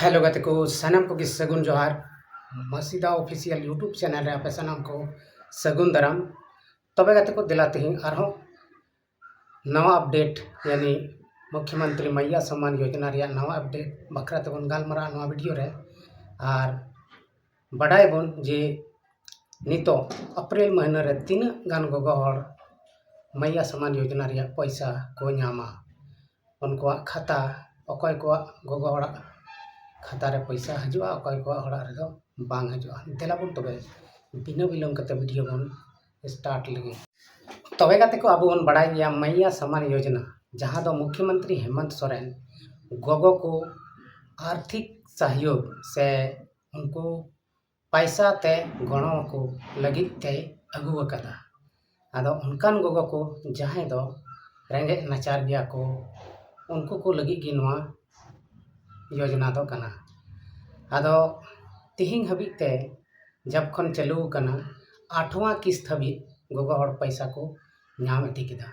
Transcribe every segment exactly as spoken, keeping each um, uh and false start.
Hello ᱜᱟᱛᱮ ᱠᱚ, ᱥᱟᱱᱟᱢ ᱠᱚᱜᱮ ᱥᱟᱹᱜᱩᱱ ᱡᱚᱦᱟᱨ᱾ ᱢᱟᱥᱤᱫᱟ ᱚᱯᱷᱤᱥᱤᱭᱟᱞ YouTube ᱪᱮᱱᱮᱞ ᱨᱮ ᱟᱯᱮ ᱥᱟᱱᱟᱢ ᱠᱚ ᱥᱟᱹᱜᱩᱱ ᱫᱟᱨᱟᱢ᱾ ᱛᱚᱵᱮ ᱜᱟᱛᱮ ᱠᱚ, ᱫᱮᱞᱟ ᱛᱮᱦᱮᱧ ᱟᱨᱦᱚᱸ ᱱᱟᱣᱟ ᱟᱯᱰᱮᱴ, ᱭᱟᱱᱤ ᱢᱩᱠᱷᱭᱚᱢᱚᱱᱛᱨᱤ ᱢᱟᱭᱭᱟ ᱥᱚᱢᱢᱟᱱ ᱭᱳᱡᱚᱱᱟ ᱨᱮᱭᱟᱜ ᱱᱟᱣᱟ ᱟᱯᱰᱮᱴ ᱵᱟᱠᱷᱨᱟ ᱛᱮᱵᱚᱱ ᱜᱟᱞᱢᱟᱨᱟᱜᱼᱟ ᱱᱚᱣᱟ ᱵᱷᱤᱰᱤᱭᱳ ᱨᱮ᱾ ᱟᱨ ᱵᱟᱰᱟᱭᱟᱵᱚᱱ ᱡᱮ ᱱᱤᱛᱚᱜ ᱮᱯᱨᱤᱞ ᱢᱟᱹᱦᱱᱟᱹ ᱨᱮ ᱛᱤᱱᱟᱹᱜ ᱜᱟᱱ ᱜᱚᱜᱚ ᱦᱚᱲ ᱢᱟᱭᱭᱟ ᱥᱚᱢᱢᱟᱱ ᱭᱳᱡᱚᱱᱟ ᱨᱮᱭᱟᱜ ᱯᱚᱭᱥᱟ ᱠᱚ ᱧᱟᱢᱟ᱾ ᱩᱱᱠᱩᱣᱟᱜ ᱠᱷᱟᱛᱟ, ᱚᱠᱚᱭ ᱠᱚᱣᱟᱜ ᱜᱚᱜᱚ ᱦᱚᱲᱟᱜ ᱠᱷᱟᱛᱟ ᱨᱮ ᱯᱚᱭᱥᱟ ᱦᱤᱡᱩᱜᱼᱟ, ᱚᱠᱚᱭ ᱠᱚᱣᱟᱜ ᱦᱚᱲᱟᱜ ᱨᱮᱫᱚ ᱵᱟᱝ ᱦᱤᱡᱩᱜᱼᱟ᱾ ᱫᱮᱞᱟ ᱵᱚᱱ ᱛᱚᱵᱮ ᱵᱤᱱᱟᱹ ᱵᱤᱞᱚᱢ ᱠᱟᱛᱮ ᱵᱷᱤᱰᱤᱭᱳ ᱵᱚᱱ ᱥᱴᱟᱨᱴ ᱞᱮᱜᱮ᱾ ᱛᱚᱵᱮ ᱜᱟᱛᱮ ᱠᱚ, ᱟᱵᱚ ᱵᱚᱱ ᱵᱟᱲᱟᱭ ᱜᱮᱭᱟ ᱢᱟᱭᱭᱟ ᱥᱚᱢᱢᱟᱱ ᱭᱳᱡᱚᱱᱟ, ᱡᱟᱦᱟᱸ ᱫᱚ ᱢᱩᱠᱷᱭᱚᱢᱚᱱᱛᱨᱤ ᱦᱮᱢᱚᱱᱛ ᱥᱚᱨᱮᱱ ᱜᱚᱜᱚ ᱠᱚ ᱟᱨᱛᱷᱤᱠ ᱥᱟᱦᱭᱳᱜᱽ ᱥᱮ ᱩᱱᱠᱩ ᱯᱟᱭᱥᱟ ᱛᱮ ᱜᱚᱲᱚ ᱟᱠᱚ ᱞᱟᱹᱜᱤᱫ ᱛᱮᱭ ᱟᱹᱜᱩ ᱟᱠᱟᱫᱟ᱾ ᱟᱫᱚ ᱚᱱᱠᱟᱱ ᱜᱚᱜᱚ ᱠᱚ ᱡᱟᱦᱟᱸᱭ ᱫᱚ ᱨᱮᱸᱜᱮᱡ ᱱᱟᱪᱟᱨ ᱜᱮᱭᱟ ᱠᱚ, ᱩᱱᱠᱩ ᱠᱚ ᱞᱟᱹᱜᱤᱫ ᱜᱮ ᱱᱚᱣᱟ ᱭᱳᱡᱽᱱᱟ ᱫᱚ ᱠᱟᱱᱟ᱾ ᱟᱫᱚ ᱛᱤᱦᱤᱧ ᱦᱟᱹᱵᱤᱡ ᱛᱮ ᱡᱟᱵ ᱠᱷᱚᱱ ᱪᱟᱹᱞᱩ ᱟᱠᱟᱱᱟ, ᱟᱴᱷᱣᱟ ᱠᱤᱥᱛ ᱦᱟᱹᱵᱤᱡ ᱜᱚᱜᱚ ᱦᱚᱲ ᱯᱚᱭᱥᱟ ᱠᱚ ᱧᱟᱢ ᱤᱫᱤ ᱠᱮᱫᱟ᱾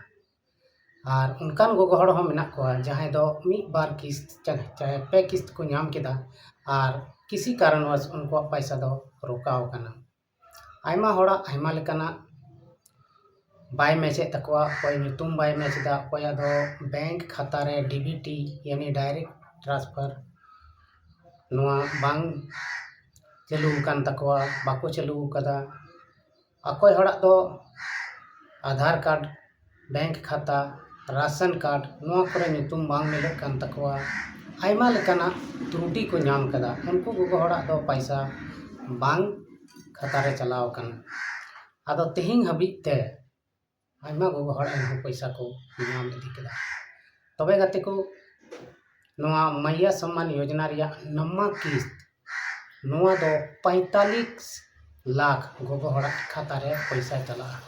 ᱟᱨ ᱚᱱᱠᱟᱱ ᱜᱚᱜᱚ ᱦᱚᱲ ᱦᱚᱸ ᱢᱮᱱᱟᱜ ᱠᱚᱣᱟ ᱡᱟᱦᱟᱸᱭ ᱫᱚ ᱢᱤᱫ ᱵᱟᱨ ᱠᱤᱥᱛ ᱪᱟ-, ᱪᱟᱦᱮ ᱯᱮ ᱠᱤᱥᱛ ᱠᱚ ᱧᱟᱢ ᱠᱮᱫᱟ, ᱟᱨ ᱠᱤᱥᱤ ᱠᱟᱨᱚᱱ ᱵᱚᱥ ᱩᱱᱠᱩᱣᱟᱜ ᱯᱚᱭᱥᱟ ᱫᱚ ᱨᱚᱠᱟᱣ ᱟᱠᱟᱱᱟ᱾ ᱟᱭᱢᱟ ᱦᱚᱲᱟᱜ ᱟᱭᱢᱟ ᱞᱮᱠᱟᱱᱟᱜ ᱵᱟᱭ ᱢᱮᱪ ᱮᱫ ᱛᱟᱠᱚᱣᱟ, ᱚᱠᱚᱭ ᱧᱩᱛᱩᱢ ᱵᱟᱭ ᱢᱮᱪ ᱮᱫᱟ, ᱚᱠᱚᱭᱟᱜ ᱫᱚ ᱵᱮᱝᱠ ᱠᱷᱟᱛᱟ ᱨᱮ ᱰᱤᱵᱤᱴᱤ ᱭᱟᱱᱤ ᱰᱟᱭᱨᱮᱠᱴ ᱴᱨᱟᱱᱥᱯᱷᱟᱨ ᱱᱚᱣᱟ ᱵᱟᱝ ᱪᱟᱹᱞᱩ ᱟᱠᱟᱱ ᱛᱟᱠᱚᱣᱟ, ᱵᱟᱠᱚ ᱪᱟᱹᱞᱩ ᱟᱠᱟᱫᱟ᱾ ᱚᱠᱚᱭ ᱦᱚᱲᱟᱜ ᱫᱚ ᱟᱫᱷᱟᱨ ᱠᱟᱨᱰ, ᱵᱮᱝᱠ ᱠᱷᱟᱛᱟ, ᱨᱟᱥᱚᱱ ᱠᱟᱨᱰ, ᱱᱚᱣᱟ ᱠᱚᱨᱮ ᱧᱩᱛᱩᱢ ᱵᱟᱝ ᱢᱤᱞᱟᱹᱜ ᱠᱟᱱ ᱛᱟᱠᱚᱣᱟ, ᱟᱭᱢᱟ ᱞᱮᱠᱟᱱᱟᱜ ᱛᱨᱩᱴᱤ ᱠᱚ ᱧᱟᱢ ᱠᱟᱫᱟ, ᱩᱱᱠᱩ ᱜᱚᱜᱚ ᱦᱚᱲᱟᱜ ᱫᱚ ᱯᱟᱭᱥᱟ ᱵᱟᱝ ᱠᱷᱟᱛᱟ ᱨᱮ ᱪᱟᱞᱟᱣ ᱟᱠᱟᱱᱟ᱾ ᱟᱫᱚ ᱛᱮᱦᱮᱧ ᱦᱟᱹᱵᱤᱡ ᱛᱮ ᱟᱭᱢᱟ ᱜᱚᱜᱚ ᱦᱚᱲ ᱮᱱᱦᱚᱸ ᱯᱚᱭᱥᱟ ᱠᱚ ᱧᱟᱢ ᱤᱫᱤ ᱠᱮᱫᱟ᱾ ᱛᱚᱵᱮ ᱜᱟᱛᱮ ᱠᱚ, ᱱᱚᱣᱟ ᱢᱟᱭᱭᱟ ᱥᱚᱢᱢᱟᱱ ᱭᱳᱡᱽᱱᱟ ᱨᱮᱭᱟᱜ ᱱᱟᱣᱟ ᱠᱤᱥᱛ, ᱱᱚᱣᱟ ᱫᱚ ᱯᱚᱸᱭᱛᱟᱞᱤᱥ ᱞᱟᱠᱷ ᱜᱚᱜᱚ ᱦᱚᱲᱟᱜ ᱠᱷᱟᱛᱟ ᱨᱮ ᱯᱚᱭᱥᱟ ᱪᱟᱞᱟᱜᱼᱟ᱾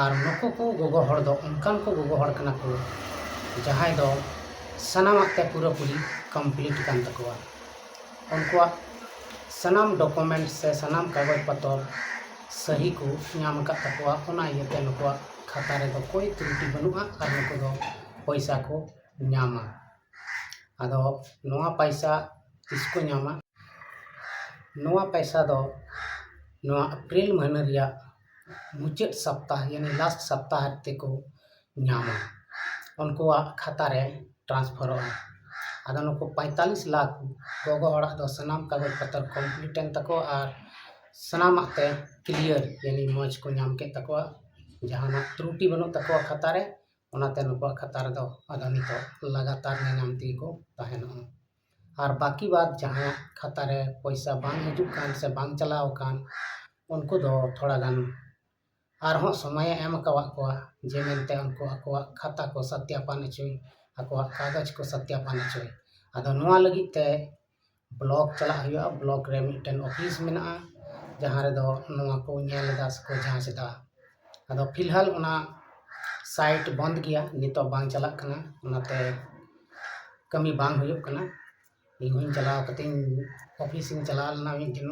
ᱟᱨ ᱱᱩᱠᱩ ᱠᱚ ᱜᱚᱜᱚ ᱦᱚᱲ ᱫᱚ ᱚᱱᱠᱟᱱ ᱠᱚ ᱜᱚᱜᱚ ᱦᱚᱲ ᱠᱟᱱᱟ ᱠᱚ, ᱡᱟᱦᱟᱸᱭ ᱫᱚ ᱥᱟᱱᱟᱢᱟᱜ ᱛᱮ ᱯᱩᱨᱟᱹᱯᱩᱨᱤ ᱠᱚᱢᱯᱞᱤᱴ ᱠᱟᱱ ᱛᱟᱠᱚᱣᱟ᱾ ᱩᱱᱠᱩᱣᱟᱜ ᱥᱟᱱᱟᱢ ᱰᱚᱠᱩᱢᱮᱱᱴ ᱥᱮ ᱥᱟᱱᱟᱢ ᱠᱟᱜᱚᱡᱽ ᱯᱚᱛᱚᱨ ᱥᱟᱹᱦᱤ ᱠᱚ ᱧᱟᱢ ᱟᱠᱟᱫ ᱛᱟᱠᱚᱣᱟ, ᱚᱱᱟ ᱤᱭᱟᱹᱛᱮ ᱱᱩᱠᱩᱣᱟᱜ ᱠᱷᱟᱛᱟ ᱨᱮᱫᱚ ᱠᱳᱭ ᱛᱨᱩᱴᱤ ᱵᱟᱹᱱᱩᱜᱼᱟ ᱟᱨ ᱱᱩᱠᱩ ᱫᱚ ᱯᱚᱭᱥᱟ ᱠᱚ ᱧᱟᱢᱟ᱾ ᱟᱫᱚ ᱱᱚᱣᱟ ᱯᱚᱭᱥᱟ ᱛᱤᱥ ᱠᱚ ᱧᱟᱢᱟ? ᱱᱚᱣᱟ ᱯᱚᱭᱥᱟ ᱫᱚ ᱱᱚᱣᱟ ᱮᱯᱨᱤᱞ ᱢᱟᱹᱦᱱᱟᱹ ᱨᱮᱭᱟᱜ ᱢᱩᱪᱟᱹᱫ ᱥᱟᱯᱛᱟᱦ, ᱭᱟᱱᱤ ᱞᱟᱥᱴ ᱥᱟᱯᱛᱟᱦ ᱛᱮᱠᱚ ᱧᱟᱢᱟ᱾ ᱩᱱᱠᱩᱣᱟᱜ ᱠᱷᱟᱛᱟ ᱨᱮ ᱴᱨᱟᱱᱥᱯᱷᱟᱨᱚᱜᱼᱟ᱾ ᱟᱫᱚ ᱱᱩᱠᱩ ᱯᱚᱸᱭᱛᱟᱞᱤᱥ ᱞᱟᱠᱷ ᱜᱚᱜᱚ ᱦᱚᱲᱟᱜ ᱫᱚ ᱥᱟᱱᱟᱢ ᱠᱟᱜᱚᱡᱽ ᱯᱚᱛᱚᱨ ᱠᱚᱢᱯᱞᱤᱴ ᱮᱱ ᱛᱟᱠᱚ ᱟᱨ ᱥᱟᱱᱟᱢᱟᱜ ᱛᱮ ᱠᱞᱤᱭᱟᱨ, ᱭᱟᱱᱤ ᱢᱚᱡᱽ ᱠᱚ ᱧᱟᱢ ᱠᱮᱫ ᱛᱟᱠᱚᱣᱟ᱾ ᱡᱟᱦᱟᱱᱟᱜ ᱛᱨᱩᱴᱤ ᱵᱟᱹᱱᱩᱜ ᱛᱟᱠᱚᱣᱟ ᱠᱷᱟᱛᱟ ᱨᱮ, ᱚᱱᱟᱛᱮ ᱱᱩᱠᱩᱣᱟᱜ ᱠᱷᱟᱛᱟ ᱨᱮᱫᱚ ᱟᱫᱚ ᱱᱤᱛᱚᱜ ᱞᱟᱜᱟᱛᱟᱨ ᱧᱟᱧᱟᱢ ᱛᱮᱜᱮ ᱠᱚ ᱛᱟᱦᱮᱱᱚᱜᱼᱟ᱾ ᱟᱨ ᱵᱟᱹᱠᱤ ᱵᱟᱫ ᱡᱟᱦᱟᱸᱭᱟᱜ ᱠᱷᱟᱛᱟ ᱨᱮ ᱯᱚᱭᱥᱟ ᱵᱟᱝ ᱦᱤᱡᱩᱜ ᱠᱟᱱ ᱥᱮ ᱵᱟᱝ ᱪᱟᱞᱟᱣ ᱟᱠᱟᱱ, ᱩᱱᱠᱩ ᱫᱚ ᱛᱷᱚᱲᱟ ᱜᱟᱱ ᱟᱨᱦᱚᱸ ᱥᱚᱢᱚᱭᱮ ᱮᱢ ᱟᱠᱟᱣᱟᱫ ᱠᱚᱣᱟ, ᱡᱮ ᱢᱮᱱᱛᱮ ᱩᱱᱠᱩ ᱟᱠᱚᱣᱟᱜ ᱠᱷᱟᱛᱟ ᱠᱚ ᱥᱟᱛᱭᱟᱯᱟᱱ ᱦᱚᱪᱚᱭ, ᱟᱠᱚᱣᱟᱜ ᱠᱟᱜᱚᱡᱽ ᱠᱚ ᱥᱟᱛᱭᱟᱯᱟᱱ ᱦᱚᱪᱚᱭ᱾ ᱟᱫᱚ ᱱᱚᱣᱟ ᱞᱟᱹᱜᱤᱫ ᱛᱮ ᱵᱞᱚᱠ ᱪᱟᱞᱟᱜ ᱦᱩᱭᱩᱜᱼᱟ᱾ ᱵᱞᱚᱠ ᱨᱮ ᱢᱤᱫᱴᱮᱱ ᱚᱯᱷᱤᱥ ᱢᱮᱱᱟᱜᱼᱟ, ᱡᱟᱦᱟᱸ ᱨᱮᱫᱚ ᱱᱚᱣᱟ ᱠᱚ ᱧᱮᱞ ᱮᱫᱟ ᱥᱮᱠᱚ ᱡᱟᱸᱪ ᱮᱫᱟ᱾ ᱟᱫᱚ ᱯᱷᱤᱞᱦᱟᱞ ᱚᱱᱟ ᱥᱟᱭᱤᱴ ᱵᱚᱱᱫ ᱜᱮᱭᱟ, ᱱᱤᱛᱚᱜ ᱵᱟᱝ ᱪᱟᱞᱟᱜ ᱠᱟᱱᱟ, ᱚᱱᱟᱛᱮ ᱠᱟᱹᱢᱤ ᱵᱟᱝ ᱦᱩᱭᱩᱜ ᱠᱟᱱᱟ᱾ ᱤᱧ ᱦᱚᱸᱧ ᱪᱟᱞᱟᱣ ᱠᱟᱛᱮᱧ, ᱚᱯᱷᱤᱥ ᱤᱧ ᱪᱟᱞᱟᱣ ᱞᱮᱱᱟ ᱢᱤᱫ ᱫᱤᱱ,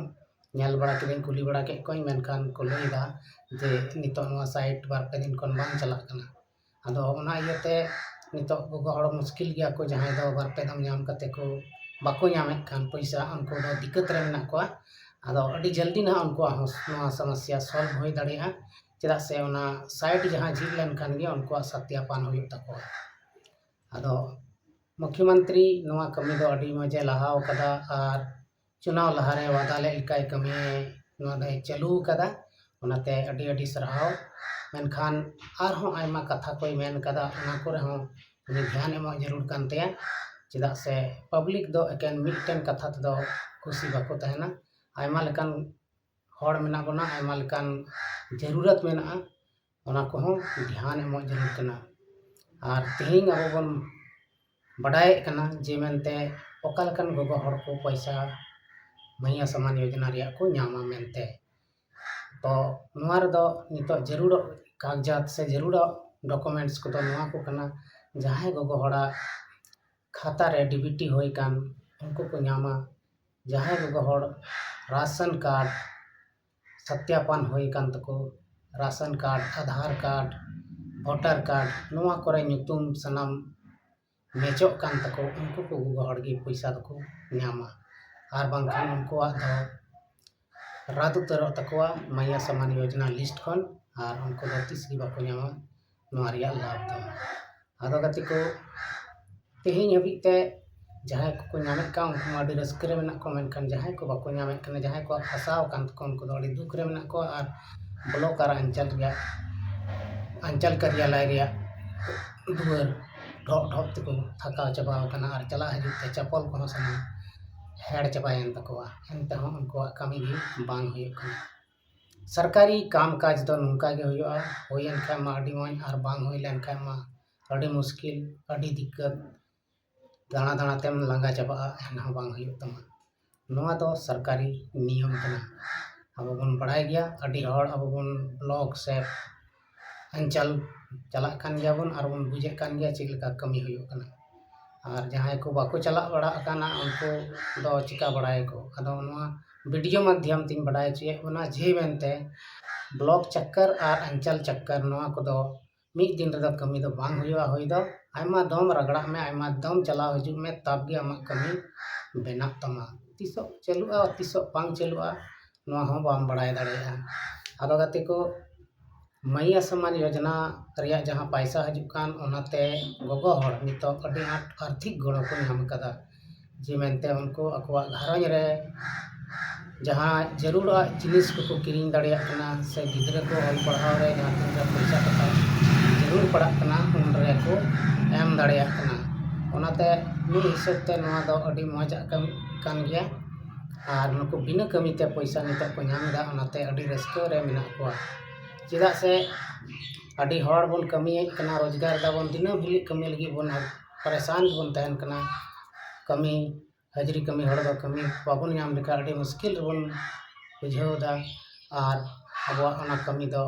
ᱧᱮᱞ ᱵᱟᱲᱟ ᱠᱮᱫᱟᱹᱧ, ᱠᱩᱞᱤ ᱵᱟᱲᱟ ᱠᱮᱫ ᱠᱚᱣᱟᱧ, ᱢᱮᱱᱠᱷᱟᱱ ᱠᱚ ᱞᱟᱹᱭ ᱮᱫᱟ ᱡᱮ ᱱᱤᱛᱚᱜ ᱱᱚᱣᱟ ᱥᱟᱭᱤᱴ ᱵᱟᱨ ᱯᱮ ᱫᱤᱱ ᱠᱷᱚᱱ ᱵᱟᱝ ᱪᱟᱞᱟᱜ ᱠᱟᱱᱟ᱾ ᱟᱫᱚ ᱚᱱᱟ ᱤᱭᱟᱹᱛᱮ ᱱᱤᱛᱚᱜ ᱜᱚᱜᱚ ᱦᱚᱲ ᱢᱩᱥᱠᱤᱞ ᱜᱮᱭᱟ ᱠᱚ, ᱡᱟᱦᱟᱸᱭ ᱫᱚ ᱵᱟᱨ ᱯᱮ ᱫᱚᱢ ᱧᱟᱢ ᱠᱟᱛᱮ ᱠᱚ ᱵᱟᱠᱚ ᱧᱟᱢᱮᱫ ᱠᱟᱱ ᱯᱚᱭᱥᱟ, ᱩᱱᱠᱩ ᱫᱚ ᱫᱤᱠᱠᱟᱹᱛ ᱨᱮ ᱢᱮᱱᱟᱜ ᱠᱚᱣᱟ᱾ ᱟᱫᱚ ᱟᱹᱰᱤ ᱡᱚᱞᱫᱤ ᱱᱟᱦᱟᱜ ᱩᱱᱠᱩᱣᱟᱜ ᱦᱚᱸ ᱱᱚᱣᱟ ᱥᱚᱢᱚᱥᱥᱟ ᱥᱚᱞᱵᱷ ᱦᱩᱭ ᱫᱟᱲᱮᱭᱟᱜᱼᱟ, ᱪᱮᱫᱟᱜ ᱥᱮ ᱚᱱᱟ ᱥᱟᱭᱤᱴ ᱡᱟᱦᱟᱸ ᱡᱷᱤᱡ ᱞᱮᱱᱠᱷᱟᱱ ᱜᱮ ᱩᱱᱠᱩᱣᱟᱜ ᱥᱟᱛᱭᱟᱯᱟᱱ ᱦᱩᱭᱩᱜ ᱛᱟᱠᱚᱣᱟ᱾ ᱟᱫᱚ ᱢᱩᱠᱷᱭᱚᱢᱚᱱᱛᱨᱤ ᱱᱚᱣᱟ ᱠᱟᱹᱢᱤ ᱫᱚ ᱟᱹᱰᱤ ᱢᱚᱡᱽ ᱮ ᱞᱟᱦᱟᱣ ᱠᱟᱫᱟ ᱟᱨ ᱪᱩᱱᱟᱣ ᱞᱟᱦᱟᱨᱮ ᱣᱟᱫᱟ ᱞᱮᱫ ᱞᱮᱠᱟᱭ ᱠᱟᱹᱢᱤ, ᱱᱚᱣᱟ ᱫᱚᱭ ᱪᱟᱹᱞᱩ ᱟᱠᱟᱫᱟ᱾ ᱚᱱᱟᱛᱮ ᱟᱹᱰᱤ ᱟᱹᱰᱤ ᱥᱟᱨᱦᱟᱣ᱾ ᱢᱮᱱᱠᱷᱟᱱ ᱟᱨᱦᱚᱸ ᱟᱭᱢᱟ ᱠᱟᱛᱷᱟ ᱠᱚᱭ ᱢᱮᱱ ᱠᱟᱫᱟ, ᱚᱱᱟ ᱠᱚᱨᱮ ᱦᱚᱸ ᱩᱱᱤ ᱫᱷᱮᱭᱟᱱ ᱮᱢᱚᱜ ᱡᱟᱹᱨᱩᱲ ᱠᱟᱱ ᱛᱟᱭᱟ᱾ ᱪᱮᱫᱟᱜ ᱥᱮ ᱯᱟᱵᱽᱞᱤᱠ ᱫᱚ ᱮᱠᱮᱱ ᱢᱤᱫᱴᱮᱱ ᱠᱟᱛᱷᱟ ᱛᱮᱫᱚ ᱠᱩᱥᱤ ᱵᱟᱠᱚ ᱛᱟᱦᱮᱱᱟ᱾ ᱟᱭᱢᱟ ᱞᱮᱠᱟᱱ ᱦᱚᱲ ᱢᱮᱱᱟᱜ ᱵᱚᱱᱟ, ᱟᱭᱢᱟ ᱞᱮᱠᱟᱱ ᱡᱟᱹᱨᱩᱲᱟᱛ ᱢᱮᱱᱟᱜᱼᱟ, ᱚᱱᱟ ᱠᱚᱦᱚᱸ ᱫᱷᱮᱭᱟᱱ ᱮᱢᱚᱜ ᱡᱟᱹᱨᱩᱲ ᱠᱟᱱᱟ᱾ ᱟᱨ ᱛᱮᱦᱮᱧ ᱟᱵᱚ ᱵᱚᱱ ᱵᱟᱰᱟᱭᱮᱫ ᱠᱟᱱᱟ ᱡᱮ ᱢᱮᱱᱛᱮ ᱚᱠᱟ ᱞᱮᱠᱟᱱ ᱜᱚᱜᱚ ᱦᱚᱲ ᱠᱚ ᱯᱚᱭᱥᱟ ᱢᱟᱹᱦᱤᱭᱟ ᱥᱟᱢᱟᱱ ᱭᱳᱡᱚᱱᱟ ᱨᱮᱭᱟᱜ ᱠᱚ ᱧᱟᱢᱟ ᱢᱮᱱᱛᱮ᱾ ᱛᱚ ᱱᱚᱣᱟ ᱨᱮᱫᱚ ᱱᱤᱛᱚᱜ ᱡᱟᱹᱨᱩᱲᱚᱜ ᱠᱟᱜᱽᱡᱟᱛ ᱥᱮ ᱡᱟᱹᱨᱩᱲᱚᱜ ᱰᱚᱠᱩᱢᱮᱱᱴᱥ ᱠᱚᱫᱚ ᱱᱚᱣᱟ ᱠᱚ ᱠᱟᱱᱟ, ᱡᱟᱦᱟᱸᱭ ᱜᱚᱜᱚ ᱦᱚᱲᱟᱜ ᱠᱷᱟᱛᱟ ᱨᱮ ᱰᱤᱵᱤᱴᱤ ᱦᱩᱭ ᱟᱠᱟᱱ, ᱩᱱᱠᱩ ᱠᱚ ᱧᱟᱢᱟ᱾ ᱡᱟᱦᱟᱸᱭ ᱜᱚᱜᱚ ᱦᱚᱲ ᱨᱟᱥᱚᱱ ᱠᱟᱨᱰ ᱥᱟᱛᱭᱟᱯᱟᱱ ᱦᱩᱭ ᱟᱠᱟᱱ ᱛᱟᱠᱚ, ration card, Aadhaar card, voter card, ᱱᱚᱣᱟ ᱠᱚᱨᱮ ᱧᱩᱛᱩᱢ ᱥᱟᱱᱟᱢ ᱢᱮᱪᱚᱜ ᱠᱟᱱ ᱛᱟᱠᱚ, ᱩᱱᱠᱩ ᱠᱚ ᱜᱚᱜᱚ ᱦᱚᱲ ᱜᱮ ᱯᱚᱭᱥᱟ ᱫᱚᱠᱚ ᱧᱟᱢᱟ᱾ ᱟᱨ ᱵᱟᱝᱠᱷᱟᱱ ᱩᱱᱠᱩᱣᱟᱜ ᱫᱚ ᱨᱟᱫ ᱩᱛᱟᱹᱨᱚᱜ ᱛᱟᱠᱚᱣᱟ ᱢᱟᱭᱟ ᱥᱟᱢᱟᱱ ᱭᱳᱡᱽᱱᱟ ᱞᱤᱥᱴ ᱠᱷᱚᱱ, ᱟᱨ ᱩᱱᱠᱩ ᱫᱚ ᱛᱤᱥ ᱜᱮ ᱵᱟᱠᱚ ᱧᱟᱢᱟ ᱱᱚᱣᱟ ᱨᱮᱭᱟᱜ ᱞᱟᱵᱷ ᱫᱚ᱾ ᱟᱫᱚ ᱜᱟᱛᱮ ᱠᱚ, ᱛᱮᱦᱮᱧ ᱦᱟᱹᱵᱤᱡ ᱛᱮ ᱡᱟᱦᱟᱸᱭ ᱠᱚᱠᱚ ᱧᱟᱢᱮᱫ ᱠᱟᱱ, ᱩᱱᱠᱩ ᱢᱟ ᱟᱹᱰᱤ ᱨᱟᱹᱥᱠᱟᱹ ᱨᱮ ᱢᱮᱱᱟᱜ ᱠᱚᱣᱟ, ᱢᱮᱱᱠᱷᱟᱱ ᱡᱟᱦᱟᱸᱭ ᱠᱚ ᱵᱟᱠᱚ ᱧᱟᱢᱮᱫ ᱠᱟᱱᱟ, ᱡᱟᱦᱟᱸᱭ ᱠᱚᱣᱟᱜ ᱯᱷᱟᱸᱥᱟᱣ ᱟᱠᱟᱱ ᱛᱟᱠᱚᱣᱟ, ᱩᱱᱠᱩ ᱫᱚ ᱟᱹᱰᱤ ᱫᱩᱠ ᱨᱮ ᱢᱮᱱᱟᱜ ᱠᱚᱣᱟ᱾ ᱟᱨ ᱵᱞᱚᱠ ᱟᱨ ᱟᱧᱪᱟᱞ ᱨᱮᱭᱟᱜ, ᱟᱧᱪᱟᱞ ᱠᱟᱨᱭᱟᱞᱚᱭ ᱨᱮᱭᱟᱜ ᱫᱩᱣᱟᱹᱨ ᱰᱷᱚᱯ ᱰᱷᱚᱯ ᱛᱮᱠᱚ ᱛᱷᱟᱠᱟᱣ ᱪᱟᱵᱟ ᱟᱠᱟᱱᱟ, ᱟᱨ ᱪᱟᱞᱟᱜ ᱦᱤᱡᱩᱜ ᱛᱮ ᱪᱟᱯᱚᱞ ᱠᱚᱦᱚᱸ ᱥᱟᱱᱟᱢ ᱦᱮᱲ ᱪᱟᱵᱟᱭᱮᱱ ᱛᱟᱠᱚᱣᱟ᱾ ᱮᱱᱛᱮᱦᱚᱸ ᱩᱱᱠᱩᱣᱟᱜ ᱠᱟᱹᱢᱤ ᱜᱮ ᱵᱟᱝ ᱦᱩᱭᱩᱜ ᱠᱟᱱᱟ᱾ ᱥᱚᱨᱠᱟᱨᱤ ᱠᱟᱢ ᱠᱟᱡᱽ ᱫᱚ ᱱᱚᱝᱠᱟ ᱜᱮ ᱦᱩᱭᱩᱜᱼᱟ, ᱦᱩᱭᱮᱱ ᱠᱷᱟᱱ ᱢᱟ ᱟᱹᱰᱤ ᱢᱚᱡᱽ, ᱟᱨ ᱵᱟᱝ ᱦᱩᱭ ᱞᱮᱱ ᱠᱷᱟᱱ ᱢᱟ ᱟᱹᱰᱤ ᱢᱩᱥᱠᱤᱞ, ᱟᱹᱰᱤ ᱫᱤᱠᱠᱟᱹᱛ᱾ ᱫᱟᱬᱟ ᱫᱟᱬᱟ ᱛᱮᱢ ᱞᱟᱸᱜᱟ ᱪᱟᱵᱟᱜᱼᱟ, ᱮᱱᱦᱚᱸ ᱵᱟᱝ ᱦᱩᱭᱩᱜ ᱛᱟᱢᱟ᱾ ᱱᱚᱣᱟ ᱫᱚ ᱥᱚᱨᱠᱟᱨᱤ ᱱᱤᱭᱚᱢ ᱠᱟᱱᱟ᱾ ᱟᱵᱚ ᱵᱚᱱ ᱵᱟᱲᱟᱭ ᱜᱮᱭᱟ, ᱟᱹᱰᱤ ᱦᱚᱲ ᱟᱵᱚ ᱵᱚᱱ ᱵᱞᱚᱠ ᱥᱮ ᱟᱧᱪᱟᱞ ᱪᱟᱞᱟᱜ ᱠᱟᱱ ᱜᱮᱭᱟ ᱵᱚᱱ, ᱟᱨ ᱵᱚᱱ ᱵᱩᱡᱮᱫ ᱠᱟᱱ ᱜᱮᱭᱟ ᱪᱮᱫ ᱞᱮᱠᱟ ᱠᱟᱹᱢᱤ ᱦᱩᱭᱩᱜ ᱠᱟᱱᱟ᱾ ᱟᱨ ᱡᱟᱦᱟᱸᱭ ᱠᱚ ᱵᱟᱠᱚ ᱪᱟᱞᱟᱜ ᱵᱟᱲᱟ ᱟᱠᱟᱱᱟ, ᱩᱱᱠᱩ ᱫᱚ ᱪᱤᱠᱟ ᱵᱟᱲᱟᱭᱟᱠᱚ? ᱟᱫᱚ ᱱᱚᱣᱟ ᱵᱷᱤᱰᱤᱭᱳ ᱢᱟᱫᱽᱫᱷᱚᱢ ᱛᱤᱧ ᱵᱟᱰᱟᱭ ᱦᱚᱪᱚᱭᱮᱫ ᱵᱚᱱᱟ ᱡᱮ ᱢᱮᱱᱛᱮ ᱵᱞᱚᱠ ᱪᱟᱠᱠᱟᱨ ᱟᱨ ᱟᱧᱪᱟᱞ ᱪᱟᱠᱠᱟᱨ, ᱱᱚᱣᱟ ᱠᱚᱫᱚ ᱢᱤᱫ ᱫᱤᱱ ᱨᱮᱫᱚ ᱠᱟᱹᱢᱤ ᱫᱚ ᱵᱟᱝ ᱦᱩᱭᱩᱜᱼᱟ᱾ ᱦᱩᱭ ᱫᱚ ᱟᱭᱢᱟ ᱫᱚᱢ ᱨᱟᱜᱽᱲᱟᱜ ᱢᱮ, ᱟᱭᱢᱟ ᱫᱚᱢ ᱪᱟᱞᱟᱣ ᱦᱤᱡᱩᱜ ᱢᱮ, ᱛᱟᱵ ᱜᱮ ᱟᱢᱟᱜ ᱠᱟᱹᱢᱤ ᱵᱮᱱᱟᱜ ᱛᱟᱢᱟ᱾ ᱛᱤᱥᱚᱜ ᱪᱟᱹᱞᱩᱜᱼᱟ, ᱛᱤᱥᱚᱜ ᱵᱟᱝ ᱪᱟᱹᱞᱩᱜᱼᱟ, ᱱᱚᱣᱟ ᱦᱚᱸ ᱵᱟᱢ ᱵᱟᱲᱟᱭ ᱫᱟᱲᱮᱭᱟᱜᱼᱟ᱾ ᱟᱫᱚ ᱜᱟᱛᱮ ᱠᱚ, ᱢᱟᱭᱭᱟ ᱥᱟᱢᱟᱱ ᱭᱳᱡᱽᱱᱟ ᱨᱮᱭᱟᱜ ᱡᱟᱦᱟᱸ ᱯᱟᱭᱥᱟ ᱦᱤᱡᱩᱜ ᱠᱟᱱ, ᱚᱱᱟᱛᱮ ᱜᱚᱜᱚ ᱦᱚᱲ ᱱᱤᱛᱚᱜ ᱟᱹᱰᱤ ᱟᱸᱴ ᱟᱨᱛᱷᱤᱠ ᱜᱚᱲᱚ ᱠᱚ ᱧᱟᱢ ᱟᱠᱟᱫᱟ, ᱡᱮ ᱢᱮᱱᱛᱮ ᱩᱱᱠᱩ ᱟᱠᱚᱣᱟᱜ ᱜᱷᱟᱨᱚᱸᱡᱽ ᱨᱮ ᱡᱟᱦᱟᱸ ᱡᱟᱹᱨᱩᱲᱟᱜ ᱡᱤᱱᱤᱥ ᱠᱚᱠᱚ ᱠᱤᱨᱤᱧ ᱫᱟᱲᱮᱭᱟᱜ ᱠᱟᱱᱟ, ᱥᱮ ᱜᱤᱫᱽᱨᱟᱹ ᱠᱚ ᱚᱞ ᱯᱟᱲᱦᱟᱣ ᱨᱮ ᱡᱟᱦᱟᱸ ᱛᱤᱱᱟᱹᱜ ᱯᱚᱭᱥᱟ ᱴᱟᱠᱟ ᱡᱟᱹᱨᱩᱲ ᱯᱟᱲᱟᱜ ᱠᱟᱱᱟ, ᱩᱱ ᱨᱮᱠᱚ ᱮᱢ ᱫᱟᱲᱮᱭᱟᱜ ᱠᱟᱱᱟ᱾ ᱚᱱᱟᱛᱮ ᱢᱤᱫ ᱦᱤᱥᱟᱹᱵ ᱛᱮ ᱱᱚᱣᱟ ᱫᱚ ᱟᱹᱰᱤ ᱢᱚᱡᱟᱜ ᱠᱟᱹᱢᱤ ᱠᱟᱱ ᱜᱮᱭᱟ᱾ ᱟᱨ ᱱᱩᱠᱩ ᱵᱤᱱᱟᱹ ᱠᱟᱹᱢᱤ ᱛᱮ ᱯᱚᱭᱥᱟ ᱱᱤᱛᱚᱜ ᱠᱚ ᱧᱟᱢ ᱮᱫᱟ, ᱚᱱᱟᱛᱮ ᱟᱹᱰᱤ ᱨᱟᱹᱥᱠᱟᱹ ᱨᱮ ᱢᱮᱱᱟᱜ ᱠᱚᱣᱟ᱾ ᱪᱮᱫᱟᱜ ᱥᱮ ᱟᱹᱰᱤ ᱦᱚᱲ ᱵᱚᱱ ᱠᱟᱹᱢᱤᱭᱮᱫ ᱠᱟᱱᱟ, ᱨᱳᱡᱽᱜᱟᱨ ᱫᱟᱵᱚᱱ, ᱫᱤᱱᱟᱹᱢ ᱦᱤᱞᱳᱜ ᱠᱟᱹᱢᱤ ᱞᱟᱹᱜᱤᱫ ᱵᱚᱱ ᱯᱟᱨᱮᱥᱟᱱ ᱵᱚᱱ ᱛᱟᱦᱮᱱ ᱠᱟᱱᱟ᱾ ᱠᱟᱹᱢᱤ, ᱦᱟᱹᱡᱨᱤ ᱠᱟᱹᱢᱤ ᱦᱚᱲ ᱫᱚ ᱠᱟᱹᱢᱤ ᱵᱟᱵᱚᱱ ᱧᱟᱢ ᱞᱮᱠᱷᱟᱱ ᱟᱹᱰᱤ ᱢᱩᱥᱠᱤᱞ ᱨᱮᱵᱚᱱ ᱵᱩᱡᱷᱟᱹᱣ ᱮᱫᱟ, ᱟᱨ ᱟᱵᱚᱣᱟᱜ ᱚᱱᱟ ᱠᱟᱹᱢᱤ ᱫᱚ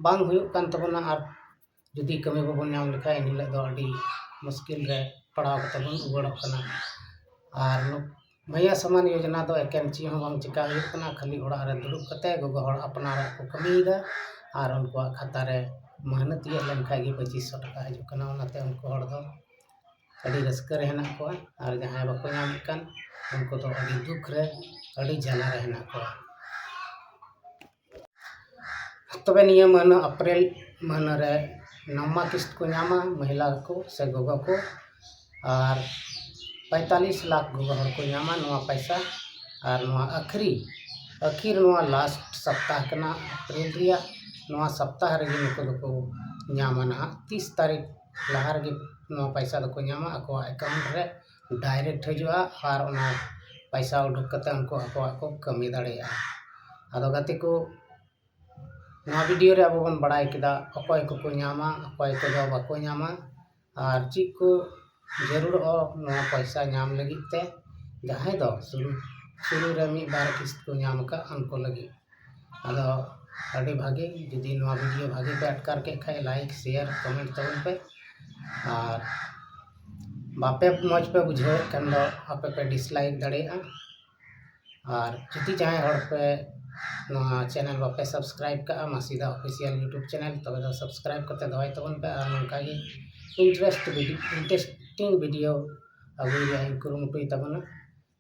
ᱵᱟᱝ ᱦᱩᱭᱩᱜ ᱠᱟᱱ ᱛᱟᱵᱚᱱᱟ᱾ ᱟᱨ ᱡᱩᱫᱤ ᱠᱟᱹᱢᱤ ᱵᱟᱵᱚᱱ ᱧᱟᱢ ᱞᱮᱠᱷᱟᱱ, ᱮᱱᱦᱤᱞᱳᱜ ᱫᱚ ᱟᱹᱰᱤ ᱢᱩᱥᱠᱤᱞ ᱨᱮ ᱯᱟᱲᱟᱣ ᱠᱟᱛᱮ ᱵᱚᱱ ᱨᱩᱣᱟᱹᱲᱚᱜ ᱠᱟᱱᱟ᱾ ᱟᱨ ᱱᱩ-, ᱢᱟᱭᱭᱟ ᱥᱟᱢᱟᱱ ᱭᱳᱡᱽᱱᱟ ᱫᱚ ᱮᱠᱮᱱ ᱪᱮᱫ ᱦᱚᱸ ᱵᱟᱝ ᱪᱤᱠᱟ ᱦᱩᱭᱩᱜ ᱠᱟᱱᱟ, ᱠᱷᱟᱹᱞᱤ ᱚᱲᱟᱜ ᱨᱮ ᱫᱩᱲᱩᱵ ᱠᱟᱛᱮ ᱜᱚᱜᱚ ᱦᱚᱲ ᱟᱯᱱᱟᱨᱟᱜ ᱠᱚ ᱠᱟᱹᱢᱤᱭᱮᱫᱟ, ᱟᱨ ᱩᱱᱠᱩᱣᱟᱜ ᱠᱷᱟᱛᱟ ᱨᱮ ᱢᱟᱹᱦᱱᱟᱹ ᱛᱤᱭᱟᱹᱜ ᱞᱮᱱᱠᱷᱟᱱ ᱜᱮ ᱯᱚᱸᱪᱤᱥ ᱥᱚ ᱴᱟᱠᱟ ᱦᱤᱡᱩᱜ ᱠᱟᱱᱟ᱾ ᱚᱱᱟᱛᱮ ᱩᱱᱠᱩ ᱦᱚᱲ ᱫᱚ ᱟᱹᱰᱤ ᱨᱟᱹᱥᱠᱟᱹ ᱨᱮ ᱦᱮᱱᱟᱜ ᱠᱚᱣᱟ, ᱟᱨ ᱡᱟᱦᱟᱸᱭ ᱵᱟᱠᱚ ᱧᱟᱢᱮᱫ ᱠᱟᱱ, ᱩᱱᱠᱩ ᱫᱚ ᱟᱹᱰᱤ ᱫᱩᱠ ᱨᱮ, ᱟᱹᱰᱤ ᱡᱟᱞᱟ ᱨᱮ ᱦᱮᱱᱟᱜ ᱠᱚᱣᱟ᱾ ᱛᱚᱵᱮ ᱱᱤᱭᱟᱹ ᱢᱟᱹᱦᱱᱟᱹ ᱮᱯᱨᱤᱞ ᱢᱟᱹᱦᱱᱟᱹ ᱨᱮ ᱱᱟᱣᱟ ᱠᱤᱥᱛ ᱠᱚ ᱧᱟᱢᱟ ᱢᱚᱦᱤᱞᱟ ᱠᱚ ᱥᱮ ᱜᱚᱜᱚ ᱠᱚ, ᱟᱨ ᱯᱚᱸᱭᱛᱟᱞᱤᱥ ᱞᱟᱠᱷ ᱜᱚᱜᱚ ᱦᱚᱲ ᱠᱚ ᱧᱟᱢᱟ ᱱᱚᱣᱟ ᱯᱚᱭᱥᱟ᱾ ᱟᱨ ᱱᱚᱣᱟ ᱟᱹᱠᱷᱤᱨ ᱟᱹᱠᱷᱤᱨ ᱱᱚᱣᱟ ᱞᱟᱥᱴ ᱥᱚᱯᱛᱟᱦ ᱠᱟᱱᱟ ᱮᱯᱨᱤᱞ ᱨᱮᱭᱟᱜ, ᱱᱚᱣᱟ ᱥᱚᱯᱛᱟᱦ ᱨᱮᱜᱮ ᱱᱩᱠᱩ ᱫᱚᱠᱚ ᱧᱟᱢᱟ ᱱᱟᱦᱟᱜ᱾ ᱛᱤᱥ ᱛᱟᱹᱨᱤᱠᱷ ᱞᱟᱦᱟ ᱨᱮᱜᱮ ᱱᱚᱣᱟ ᱯᱚᱭᱥᱟ ᱫᱚᱠᱚ ᱧᱟᱢᱟ, ᱟᱠᱚᱣᱟᱜ ᱮᱠᱟᱣᱩᱱᱴ ᱨᱮ ᱰᱟᱭᱨᱮᱠᱴ ᱦᱤᱡᱩᱜᱼᱟ, ᱟᱨ ᱚᱱᱟ ᱯᱚᱭᱥᱟ ᱩᱰᱩᱠ ᱠᱟᱛᱮ ᱩᱱᱠᱩ ᱟᱠᱚᱣᱟᱜ ᱠᱚ ᱠᱟᱹᱢᱤ ᱫᱟᱲᱮᱭᱟᱜᱼᱟ᱾ ᱟᱫᱚ ᱜᱟᱛᱮ ᱠᱚ, ᱱᱚᱣᱟ ᱵᱷᱤᱰᱤᱭᱳ ᱨᱮ ᱟᱵᱚ ᱵᱚᱱ ᱵᱟᱲᱟᱭ ᱠᱮᱫᱟ ᱚᱠᱚᱭ ᱠᱚᱠᱚ ᱧᱟᱢᱟ, ᱚᱠᱚᱭ ᱠᱚᱫᱚ ᱵᱟᱠᱚ ᱧᱟᱢᱟ, ᱟᱨ ᱪᱮᱫ ᱠᱚ ᱡᱟᱹᱨᱩᱲᱚᱜᱼᱟ ᱱᱚᱣᱟ ᱯᱚᱭᱥᱟ ᱧᱟᱢ ᱞᱟᱹᱜᱤᱫ ᱛᱮ᱾ ᱡᱟᱦᱟᱸᱭ ᱫᱚ ᱥᱩᱨᱩ ᱥᱩᱨᱩ ᱨᱮ ᱢᱤᱫ ᱵᱟᱨ ᱠᱤᱥᱛ ᱠᱚ ᱧᱟᱢ ᱟᱠᱟᱫ ᱩᱱᱠᱩ ᱞᱟᱹᱜᱤᱫ᱾ ᱟᱫᱚ ᱟᱹᱰᱤ ᱵᱷᱟᱜᱮ, ᱡᱩᱫᱤ ᱱᱚᱣᱟ ᱵᱷᱤᱰᱤᱭᱳ ᱵᱷᱟᱜᱮ ᱯᱮ ᱟᱴᱠᱟᱨ ᱠᱮᱫ ᱠᱷᱟᱡ, ᱞᱟᱭᱤᱠ, ᱥᱮᱭᱟᱨ, ᱠᱚᱢᱮᱱᱴ ᱛᱟᱵᱚᱱ ᱯᱮ᱾ ᱟᱨ ᱵᱟᱯᱮ ᱢᱚᱡᱽ ᱯᱮ ᱵᱩᱡᱷᱟᱹᱣᱮᱫ ᱠᱷᱟᱱ ᱫᱚ ᱟᱯᱮ ᱯᱮ ᱰᱤᱥᱞᱟᱭᱤᱠ ᱫᱟᱲᱮᱭᱟᱜᱼᱟ᱾ ᱟᱨ ᱡᱩᱫᱤ ᱡᱟᱦᱟᱸᱭ ᱦᱚᱲ ᱯᱮ ᱱᱚᱣᱟ ᱪᱮᱱᱮᱞ ᱵᱟᱯᱮ ᱥᱟᱵᱥᱠᱨᱟᱭᱤᱵ ᱠᱟᱜᱼᱟ, ᱢᱟᱹᱥᱤᱫᱟ ᱚᱯᱷᱤᱥᱤᱭᱟᱞ ᱭᱩᱴᱩᱵᱽ ᱪᱮᱱᱮᱞ, ᱛᱚᱵᱮ ᱫᱚ ᱥᱟᱵᱥᱠᱨᱟᱭᱤᱵ ᱠᱟᱛᱮ ᱫᱚᱦᱚᱭ ᱛᱟᱵᱚᱱ ᱯᱮ᱾ ᱟᱨ ᱱᱚᱝᱠᱟ ᱜᱮ ᱤᱱᱴᱟᱨᱮᱥᱴ ᱵᱷᱤᱰᱤ-, ᱤᱱᱴᱟᱨᱮᱥᱴᱤᱝ ᱵᱷᱤᱰᱤᱭᱳ ᱟᱹᱜᱩᱭ ᱨᱮᱭᱟᱜ ᱤᱧ ᱠᱩᱨᱩᱢᱩᱴᱩᱭ ᱛᱟᱵᱚᱱᱟ,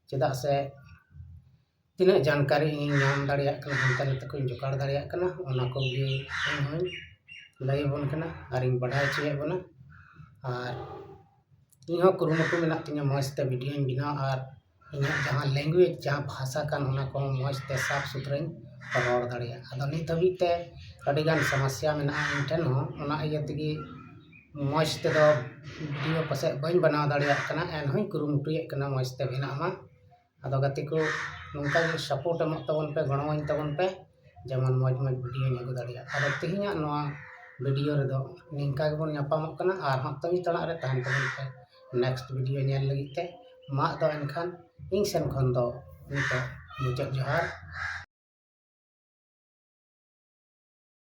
ᱪᱮᱫᱟᱜ ᱥᱮ ᱛᱤᱱᱟᱹᱜ ᱡᱟᱱᱠᱟᱨᱤ ᱤᱧ ᱧᱟᱢ ᱫᱟᱲᱮᱭᱟᱜ ᱠᱟᱱᱟ, ᱦᱟᱱᱛᱮ ᱱᱟᱛᱮ ᱠᱷᱚᱱ ᱡᱚᱜᱟᱲ ᱫᱟᱲᱮᱭᱟᱜ ᱠᱟᱱᱟ, ᱚᱱᱟ ᱠᱚᱜᱮ ᱤᱧ ᱦᱚᱸᱧ ᱞᱟᱹᱭ ᱟᱵᱚᱱ ᱠᱟᱱᱟ ᱟᱨᱤᱧ ᱵᱟᱰᱟᱭ ᱦᱚᱪᱚᱭᱮᱫ ᱵᱚᱱᱟ᱾ ᱟᱨ ᱤᱧ ᱦᱚᱸ ᱠᱩᱨᱩᱢᱩᱴᱩ ᱢᱮᱱᱟᱜ ᱛᱤᱧᱟᱹ ᱢᱚᱡᱽ ᱛᱮ ᱵᱷᱤᱰᱤᱭᱳᱧ ᱵᱮᱱᱟᱣᱟ ᱟᱨ ᱤᱧᱟᱹᱜ ᱡᱟᱦᱟᱸ ᱞᱮᱝᱜᱩᱭᱮᱡᱽ, ᱡᱟᱦᱟᱸ ᱵᱷᱟᱥᱟ ᱠᱟᱱ, ᱚᱱᱟ ᱠᱚᱦᱚᱸ ᱢᱚᱡᱽ ᱛᱮ ᱥᱟᱯᱷ ᱥᱩᱛᱨᱟᱹᱧ ᱨᱚᱲ ᱫᱟᱲᱮᱭᱟᱜᱼᱟ᱾ ᱟᱫᱚ ᱱᱤᱛ ᱦᱟᱹᱵᱤᱡ ᱛᱮ ᱟᱹᱰᱤᱜᱟᱱ ᱥᱚᱢᱚᱥᱥᱟ ᱢᱮᱱᱟᱜᱼᱟ ᱤᱧ ᱴᱷᱮᱱ ᱦᱚᱸ, ᱚᱱᱟ ᱤᱭᱟᱹ ᱛᱮᱜᱮ ᱢᱚᱡᱽ ᱛᱮᱫᱚ ᱵᱷᱤᱰᱤᱭᱳ ᱯᱟᱥᱮᱡ ᱵᱟᱹᱧ ᱵᱮᱱᱟᱣ ᱫᱟᱲᱮᱭᱟᱜ ᱠᱟᱱᱟ, ᱮᱱᱦᱚᱸᱧ ᱠᱩᱨᱩᱢᱩᱴᱩᱭᱮᱫ ᱠᱟᱱᱟ ᱢᱚᱡᱽ ᱛᱮ ᱵᱮᱱᱟᱜ ᱢᱟ᱾ ᱟᱫᱚ ᱜᱟᱛᱮ ᱠᱚ, ᱱᱚᱝᱠᱟ ᱜᱮ ᱥᱟᱯᱳᱨᱴ ᱮᱢᱚᱜ ᱛᱟᱵᱚᱱ ᱯᱮ, ᱜᱚᱲᱚᱣᱟᱹᱧ ᱛᱟᱵᱚᱱ ᱯᱮ, ᱡᱮᱢᱚᱱ ᱢᱚᱡᱽ ᱢᱚᱡᱽ ᱵᱷᱤᱰᱤᱭᱳᱧ ᱟᱹᱜᱩ ᱫᱟᱲᱮᱭᱟᱜ᱾ ᱟᱫᱚ ᱛᱮᱦᱮᱧᱟᱜ ᱱᱚᱣᱟ ᱵᱷᱤᱰᱤᱭᱳ ᱨᱮᱫᱚ ᱱᱤᱝᱠᱟ ᱜᱮᱵᱚᱱ ᱧᱟᱯᱟᱢᱚᱜ ᱠᱟᱱᱟ, ᱟᱨᱦᱚᱸ ᱛᱟᱺᱜᱤ ᱛᱟᱲᱟᱜ ᱨᱮ ᱛᱟᱦᱮᱱ ᱛᱟᱵᱚᱱ ᱯᱮ ᱱᱮᱠᱥᱴ ᱵᱷᱤᱰᱤᱭᱳ ᱧᱮᱞ ᱞᱟᱹᱜᱤᱫ ᱛᱮ᱾ ᱢᱟ ᱟᱫᱚ ᱮᱱᱠᱷᱟᱱ ᱤᱧ ᱥᱮᱱ ᱠᱷᱚᱱ ᱫᱚ ᱱᱤᱛᱚᱜ ᱢᱩᱪᱟᱹᱫ ᱡᱚᱦᱟᱨ᱾